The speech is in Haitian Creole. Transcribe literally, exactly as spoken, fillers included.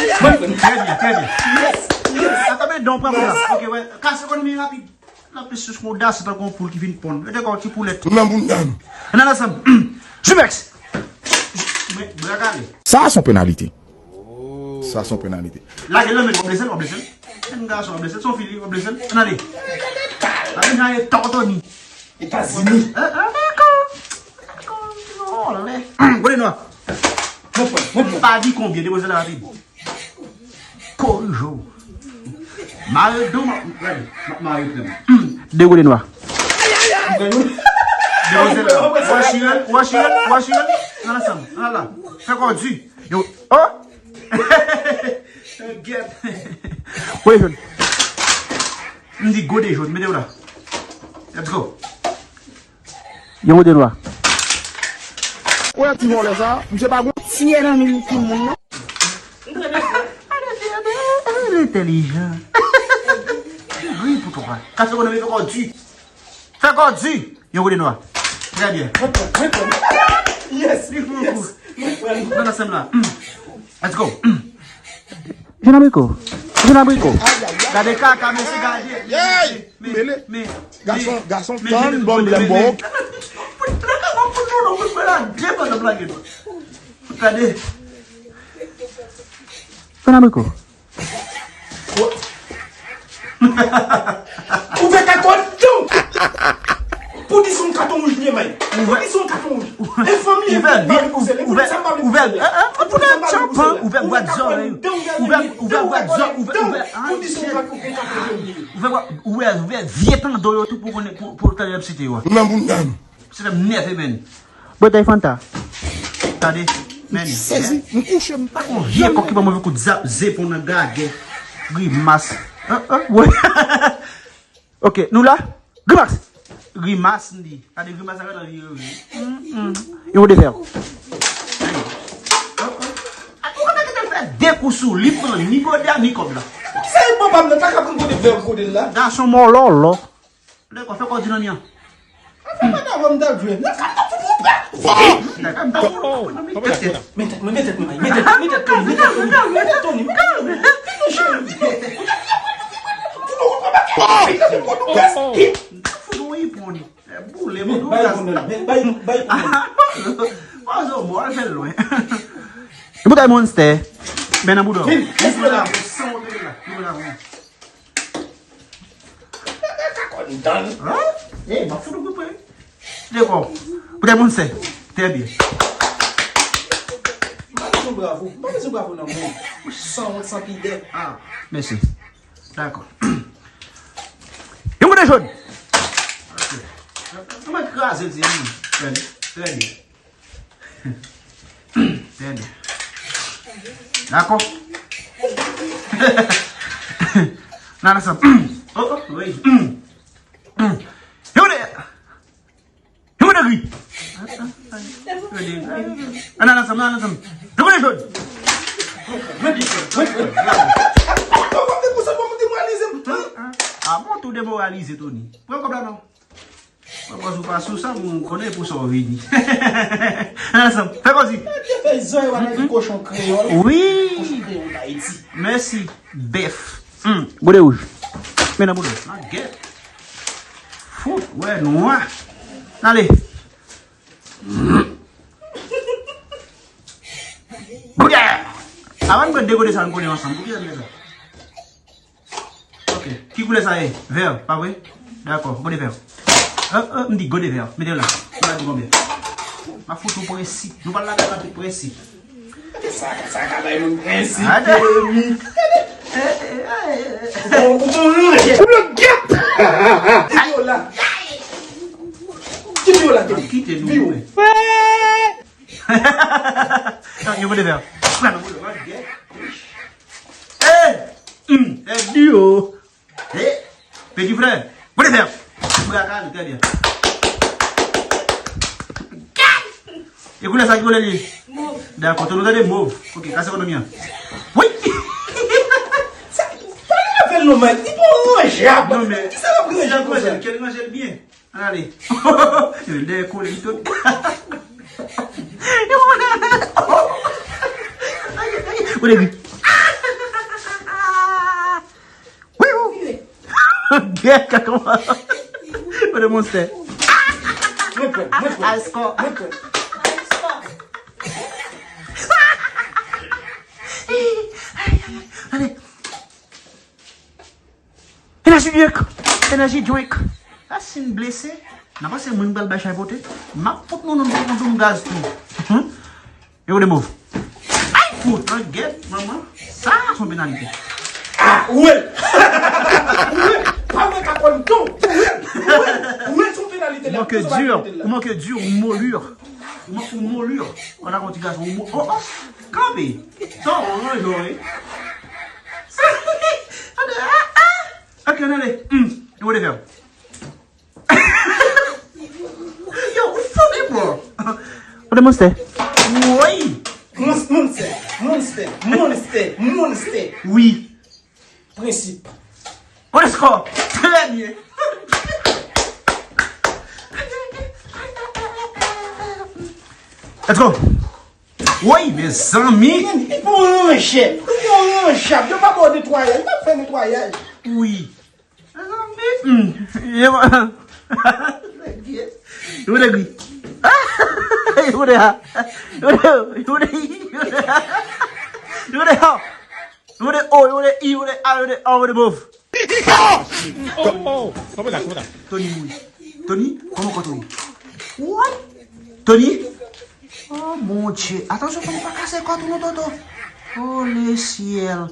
Trè byen, trè byen. Yes, yes. Atò, men don pran pou la. Ok, wè. Kase ekonomi rapid. Nan plis sou odasye tankou yon poul ki vin ponn. Yo te kò ti poulèt. Nan bounda nou. Ann al ansanm. Jumex. Men, bra kale. Sa a se yon penalite. Sa se yon penalite. Lage l nan men, w ap blese l, w ap blese l. Jèn gason, w ap blese l. Se yon fi li, w ap blese l. Ann ale. Lage l nan Etazini. Etazini. Eh, eh, dakò. Dakò, dakò, lè. Gode nwa. Mwen pran, mwen pran. Pa di konbyen, depoze la rapid. Korije w. Mare don, m ap, gade, m ap mare krèm. De gode nwa. Depoze la. Wè chirèl, wè chirèl, wè chirèl. Ann ansanm, ann la. Fè kò di. Yo, oh! Gèt. Gode jòn. M di gode jòn, mete w la. Let's go. Yon gode nwa. Ou wè ti vòlè sa? Misye pa gon tiyè nan men timoun non. Entèlijan. Ri pou twa. Kase ekonomi fè kò di. Fè kò di. Yon gode nwa. Trè byen. Mwen pran, mwen pran. Yes, yes. Mwen pran. Nan ansanm la. Mm. Let's go. Mm. Jèn abriko. Jèn abriko. Gade kaka, mesye, gade. Hey! Men, men, men, gason, gason, men, tann, men, bon, men, blèm men, bon. Gade. Jèn abriko. Ouvè katon tou! Pou di se yon katon wouj li ye, may. Pou di se yon katon wouj. E fanmi li, ouvè, ouvè, ouvè, ouvè, eh, eh, ouvè tchanpan, ouvè bwat zòrèy. Ouvè, ouvè bwat zò, ouvè, ouvè, ah, shit. Ouvè bwa-, ouvè, ouvè vye tando yo tou pou konnen, pou, pou tande l ap site yo a. Nan bounda nou. Se fè m nève, men. Bòtèy Fanta. Tande, men. Sezi, m kouche, m pa. Yon vye kòk ki ban mwen kout zap, zepon nan gagè. Grimas. Hein, hein, wè. Ok, nou la? Grimas! Grimas, m di. Gade grimas la, gade vire, vire. Mm, mm. Yon de fè. Ou konn kite l fè de kou sou li, pran ni gode a, ni kòb la. Poukisa e papa m nan pa ka pran gode vè gode l la? Gason mòlòlò. Lè kò fè kò di nan nyan. Fè pa nan vòm dal jwe. Nan kap tap fout ou pran. Nan kap tap fout ou pran. Men tèt mwen, men tèt mwen, men tèt, men tèt Tony, men tèt Tony, men tèt Tony, men tèt Tony. Vin non cheri, vin non. Fout ou pran. Fout ou pran. Fout ou pran. Bay bon nan, bay, bay bon nan. Pwazo mò, al fè l lwen. Boutèy Monster. Men nan bouda. Vin, vin la. San mete la. Vin la. Hein? Eh, m ap fout ou kout pwen. Dakò. Boutèy Monster. Trè byen. M pa bezwen bravo. M pa bezwen bravo nan mwen. San wont, san pidè. Ah, mèsi. Dakò. Yon gode jòn. Ok. Mwen kraze l, se li. Trè byen. Trè byen. Trè byen. Dakò. Nan, nan, sa. Oh, oh, wi. Yon gode. Yon gode gri. Ann al ansanm, ann al ansanm. Yon gode jòn. Ah bon, tou demoralize, Tony. Pran kòb la, non. Mwen panse w pa sou sa, mwen konnen pou sa w vini. Ann al ansanm. Fè kòzi. Te fè zòrèy w ann di kochon kreyòl. Wi. Kochon kreyòl Dayiti. Mèsi, bèf. Hmm, gode wouj. Men nan bouda. Nan gèt. Fout, wè, nwa. Ale. Bouda! Avan n pran de gode sa, n konnen ansanm. Poukisa n fè sa? Ok. Ki koulè sa ye? Vè, pa vre? Dakò, gode vè. Euh, euh, m di gode vè. Mete l la. M pa di konbyen. M ap fout ou prensip. Nou pral lage la tout prensip. Sa, sa ka bay moun prensip. Gade. Ou bon, ou bon, ou bon. Ou le gèt. Kite yo la. Kite yo la, kite. Kite nou. Yo gode vè. Eh! Hmm, e di yo. Eh! Peti frè. Gode vè. Bra kale, trè byen. E koulè sa ki koulè li ye? Mov. Dakò, tou nou tande mov. Ok, kase ekonomi an. Wi! Sa, pa lave l non, man. Li pa ranje a. Non, men, kisa l ap ranje konsa? Kèl ranje l byen. Ann ale. Yo dèyè kole li tout. Yo mwen. Ou depi. Gèt kòman. Kote monstè? Mwen pran, mwen pran. High score. Mwen pran. Ale. Energy drink. Energy drink. A, si n blese, nan pase mwen pral bay chay pote. M ap fout nou nan yon doum gaz tou. Yo de move. Ay, fout, an gèt, manman. Sa, se yon penalite. Ah, ou wè l. Ou wè l. Pa wè ka kòl tou. Ou wè l. Ou wè l, se yon penalite la. Ou manke dir, ou manke dir, ou moli. Ou man-, ou moli. Ou la konti gason, ou mo-, oh, oh. Kanpe. Tan, ou manje, wi. Sa, ah, ah. Ok, ann ale. Hmm. Yo, ou de fè. Yo, ou fou de bon. Ou de monstè. Woy. Mons-, monstè, monstè, monstè, monstè. Wi. Prensip. Ou de skò. Trè byen. Let's go. Woy, mezanmi. Li pou ranje. Li pou ranje. Yo pa ba w netwayaj. Li pa fè netwayaj. Wi. Mezanmi. Hmm. Yo pa. Yo de gri. Yo de a. Yo de, yo de, yo de a. Yo de a. Yo de O, yo de I, yo de A, yo de O, yo de move. Oh, oh, oh. Tonbe la, tonbe la. Tony mouri. Tony, kòman kò Tony? What? Tony? Oh, mon Dieu. Atansyon, Tony, pa kase kò tou non, Toto. Oh, le ciel.